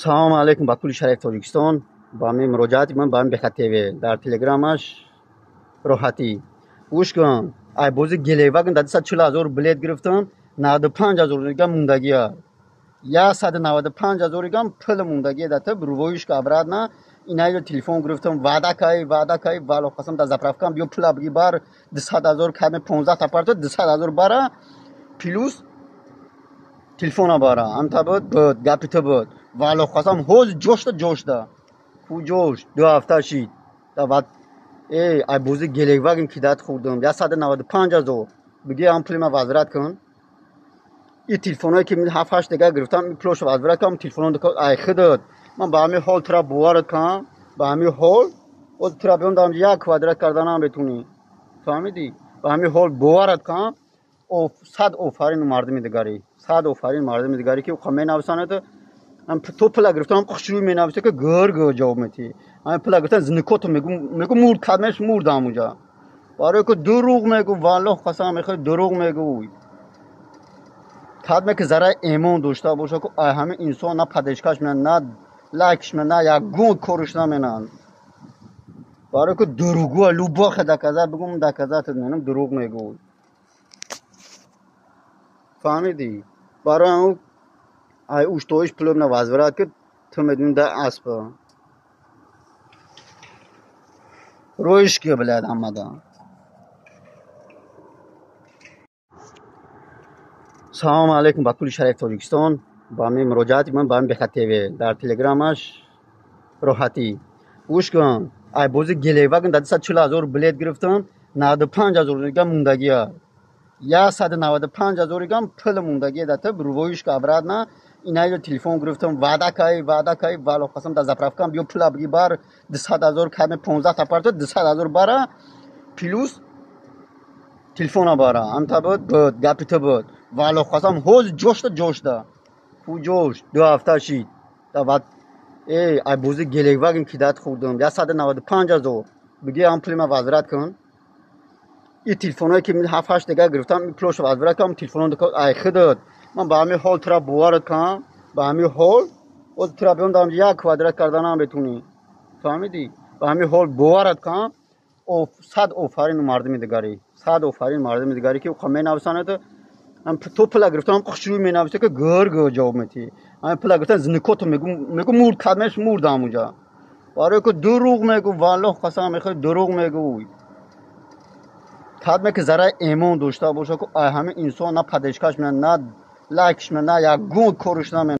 Салому алейкум ба кулли шариф Тоҷикистон. Ба ҳамин муроҷиати ман ба ҳамин Беха ТВ дар телеграмаш роҳатӣ. Гӯш кун, ай бози Гелендваген дар 240 ҳазор билет гирифтам, 95 ҳазор дигам мондагия. 195 ҳазор дигам пул мондагия дар тиб рувоишка обратно. Инаиро телефон гирифтам, ваъда кай, ваъда кай, вало қасам дар заправкам биё пула биги бар 200 ҳазор каме 15 та парто 200 ҳазор бара плюс телефона бара. Ҳамта буд, буд, гапи ту буд. Вало қасам ҳоз ҷошта ҷошта. Ку ҷош, 2 ҳафта шид. Ай бози Гелендваген кидат хӯрдам, 195 ҳазор. Биги ҳам пули ман возврат кун. И телефоное ки 7-8 дега гирифтам, и пулошо возврат кунам, телефоно ай худат. Ман ба ҳамин ҳол тура боварат кунам, ба ҳамин ҳол, оз тура биём дар як квадрат кардан ҳам бетунӣ. Фаҳмидӣ? Ба ҳамин ҳол боварат кунам, сад офарин мардуми дигарӣ. Сад офарин мардуми дигарӣ ки ӯ менависанад. То пула гирифтам, хушрӯй менависа ки гӯр гӯр ҷавоб метиҳӣ. Ҳамин пула гирифтам, зинакото мегӯ, мегӯ мурд, кадмеш мурд ҳамунҷа. Барои ки дурӯғ мегӯ, валлоҳ қасам мехӯрӣ дурӯғ мегӯй. Кадме ки зараи эмон дошта боша ки ай ҳамин инсон на падешкаш менад, на лайкш менад, на ягон корш наменад. Барои ки дурӯғгӯ любохе доказат бигӯм, доказатат менам, дурӯғ мегӯй. Фаҳмидӣ? Барои ҳамун ай уштоиш пулобна возврат ки ту медонӣ да аспа. Роиш ки блядь ҳамада. Салому алейкум ба кулли шариф Тоҷикистон. Ба ҳамин муроҷиати ман ба ҳамин Беха ТВ дар телеграмаш роҳатӣ. Гӯш кун, ай бози Гелендваген дар 240 ҳазор билет гирифтам, 95 ҳазор дигам мондагия. 195 ҳазор дигам пул мондагия дар тиб рувоишка обратно. Инаиро телефон гирифтам, ваъда кай, ваъда кай, вало қасам дар заправкам биё пула биги бар 200 ҳазор каме 15 та парто 200 ҳазор бара плюс телефона бара. Ҳамта буд, буд, гапи ту буд. Вало қасам ҳоз ҷошта ҷошта. Ку ҷош, 2 ҳафта шид. Ай бози Гелендваген кидат хӯрдам, 195 ҳазор. Биги ҳам пули ман возврат кун. И телефоное ки 7-8 дега гирифтам, и пулошо возврат кунам, телефоно ай худат. Ман ба ҳамин ҳол тура боварат кунам, ба ҳамин ҳол, оз тура биём дар як квадрат кардан ҳам бетунӣ. Фаҳмидӣ? Ба ҳамин ҳол боварат кунам, сад офарин мардуми дигарӣ. Сад офарин мардуми дигарӣ ки ӯ менависанад. То пула гирифтам, хушрӯй менависа ки гӯр гӯр ҷавоб метиҳӣ. Ҳамин пула гирифтам, зинакото мегӯ, мегӯ мурд, кадмеш мурд ҳамунҷа. Барои ки дурӯғ мегӯ, валлоҳ қасам мехӯрӣ дурӯғ мегӯй. Кадме ки зараи эмон дошта боша ки ай ҳамин инсон на падешкаш менад, на лайкш менад, на ягон корш наменад.